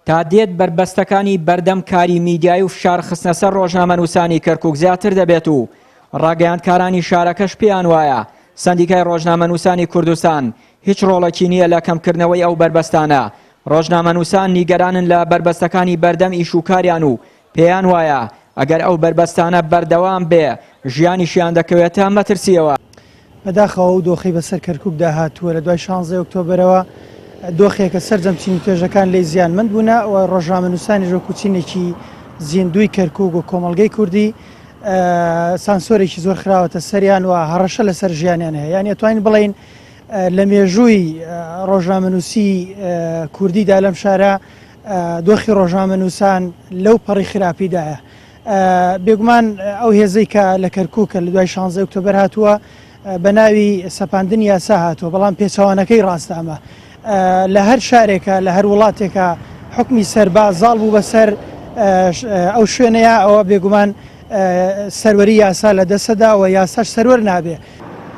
تا دێت بەربەستەکانی بەردەم کاری میدیایی و فشار خستنە سەر ڕۆژنامەنووسانی کەرکوک زیاتر دەبێت و ڕاگەیاندکارانی شارەکەش پێیان وایە سەندیکای ڕۆژنامەنووسانی کوردستان هیچ ڕۆڵێکی نییە لە کەمکردنەوەی ئەو بەربەستانە. ڕۆژنامەنووسان نیگەرانن لە بەربەستەکانی بەردەم ئیش و کاریان و پێیان وایە ئەگەر ئەو بەربەستانە بەردەوام بێ ژیانیشیان دەکەوێتە مەترسییەوە. بەداخەوە ئەو دۆخەی بەسەر کەرکوکدا هاتووە لە دوای شانزەی ئۆکتۆبەرەوە دۆخێکە سەرجەم چین و توێژەکان لێی زیانمەند بوونە و ڕۆژنامەنووسانیش وەکو چینێکی زیندووی کەرکوک و کۆمەڵگەی کوردی سانسۆرێکی زۆر خراوەتە سەریان و هەڕەشە لەسەر ژیانیان هەیە یانی ئەتوانین بڵێین لە مێژووی ڕۆژنامەنووسی کوردیدا لەم شارە دۆخی ڕۆژنامەنووسان لەو پەڕی خراپیدایە. بێگومان ئەو هێزەی کە لە کەرکووکە لە دوای 16 ئۆکتۆبەر هاتووە بە ناوی سەپاندنی یاسا هاتووە بەڵام پێچەوانەکەی ڕاستە ئەمە لە هەر شارێکە لە هەر وڵاتێکە حکمی سەرباز زاڵ بوو بەسەر ئەو شوێنەیە ئەوە بێگومان سەروەری یاسا لە دەسەدا و یاساش سەروەر نابێ.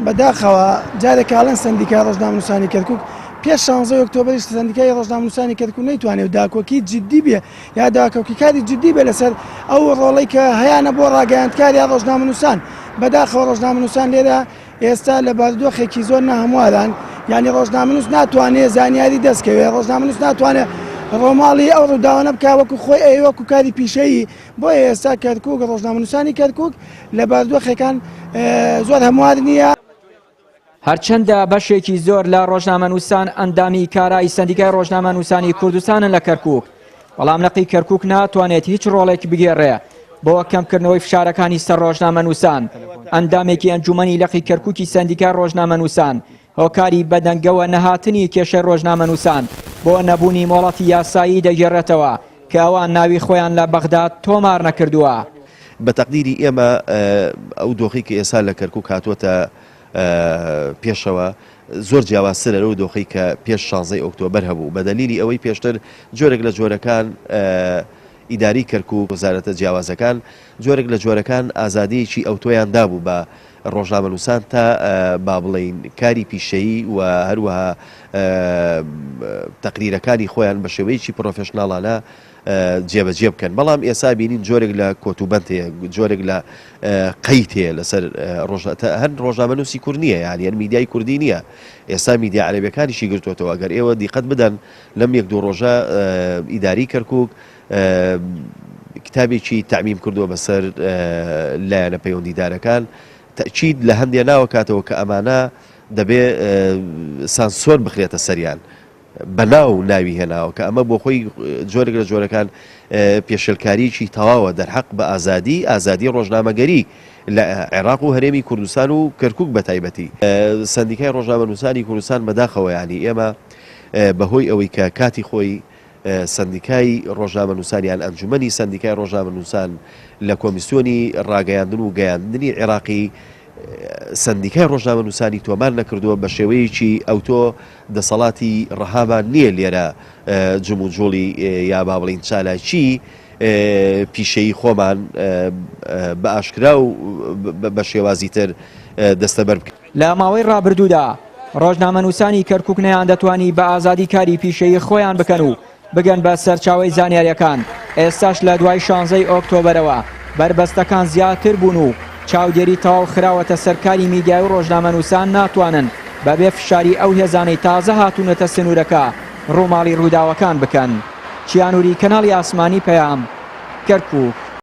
بەداخەوە جارێک ئاڵێن سەندیکای ڕۆژنامەنووسانی کەرکوک پێش شانزەی ئۆکتۆبەریش سەندیکای ڕۆژنامەنووسانی کەرکوک نەیتوانێ و داکۆکی جدی بێ یا داکۆکیکاری جدی بێ لەسەر ئەو ڕۆڵەی کە هەیانە بۆ ڕاگەیاندکار یا ڕۆژنامەنووسان بەداخەوە ڕۆژنامەنووسان لێرە ئێستا لە بارودۆخێکی زۆر ناهەمواران یعنی ڕۆژنامەنووس ناتوانێت زانیاری دەستکەوێت ڕۆژنامەنووس ناتوانێت ڕۆماڵی ئەو ڕووداوانە بکە وەکو خۆی ئەی وەکو کاری پیشەیی بۆیە ئێستا کەرکوک ڕۆژنامەنووسانی کەرکوک لە بارودۆخێکان زۆر هەموار نییە. هەرچەندە بەشێکی زۆر لە ڕۆژنامەنووسان ئەندامی کارای سەندیکای ڕۆژنامەنووسانی کوردستانن لە کەرکوک، بەڵام لقی کەرکوک ناتوانێت هیچ ڕۆڵێک بگێڕێ بۆ کەمکردنەوەی فشارەکانی سەر ڕۆژنامەنووسان. ئەندامێکی ئەنجومەنی لقی کەرکوکی سەندیکای ڕۆژنامەنووسان هۆکاری بەدەنگەوە نەهاتنی کێشەی ڕۆژنامەنووسان بۆ نەبوونی مۆڵەتی یاسایی دەگێڕێتەوە کە ئەوان ناوی خۆیان لە بەغداد تۆمار نەکردووە. بە تەقدیری ئێمە ئەو دۆخەی کە ئێستا لە کەرکوک هاتووەتە پێشەوە زۆر جیاوازترە لەو دۆخەی کە پێش شانزەی ئۆکتۆبەر هەبوو بە دەلیلی ئەوەی پێشتر جۆرێک لە جۆرەکان ئیداری کەرکوک وەزارەتە جیاوازەکان جۆرێک لە جۆرەکان ئازادییەکی ئەوتۆیان دابوو بە ڕۆژنامەنووسان تا با بڵێین کاری پیشەیی و هەروەها تەقریرەکانی خۆیان بە شێوەیەکی پڕۆفێشناڵانە جێبەجێ بکەن بەڵام ئێسا بینین جۆرێک لە کۆتوبەند هەیە جۆرێک لە قەید هەیە لەسەر ڕۆژ هەر ڕۆژنامەنووسی کورد نییە یان یان میدیای کوردی نییە ئێستا میدیا عەرەبیەکانیشی گرتووەتەوە ئەگەر ئێوە دیقەت بدەن لەم یەک دوو ڕۆژە ئیداری کەرکوک کتابێکی تەعمیم کردووە بەسەر لایەنە پەیوەندیدارەکان تەئکید لە هەندێ ناوە کاتەوە کە ئەمانە دەبێ سانسۆر بخرێتە سەریان بە ناو ناوی هێناوە کە ئەمە بۆ خۆی جۆرێک لە جۆرەکان پێشێلکاریی تەواوە دەرحەق بە ئازادی ئازادی ڕۆژنامەگەری لە عێراق و هەرێمی کوردستان و کەرکوک بە تایبەتی. سەندیکای ڕۆژنامەنووسانی کوردستان بەداخەوە یانی ئێمە بەهۆی ئەوەی کە کاتی خۆی سەندیکای ڕۆژنامەنووسان یان ئەنجومەنی سەندیکای ڕۆژنامەنووسان لە کۆمیسیۆنی ڕاگەیاندن و گەیاندنی عێراقی سەندیکای ڕۆژنامەنووسانی تۆمار نەکردووە بە شێوەیەکی ئەوتۆ دەسەڵاتی ڕەهامان نییە لێرە جموجوڵی یا با بڵین چالاکی پیشەیی خۆمان بە ئاشکرا و بە شێوازی تر دەستەبەر بکەین. لە ماوەی ڕابردوودا ڕۆژنامەنووسانی کەرکوک نەیاندەتوانی بە ئازادی کاری پیشەیی خۆیان بکەن و بگەن بە سەرچاوەی زانیارییەکان، ئێستاش لە دوای شانزەی ئۆکتۆبەرەوە بەربەستەکان زیاتر بوون و چاودێری تەواو خراوەتە سەر کاری میدیایی و ڕۆژنامەنووسان ناتوانن بەبێ فشاری ئەو هێزانەی تازە هاتوونەتە سنوورەکە ڕووماڵی ڕووداوەکان بکەن. چیانوری، کەناڵی ئاسمانی پەیام، کەرکوک.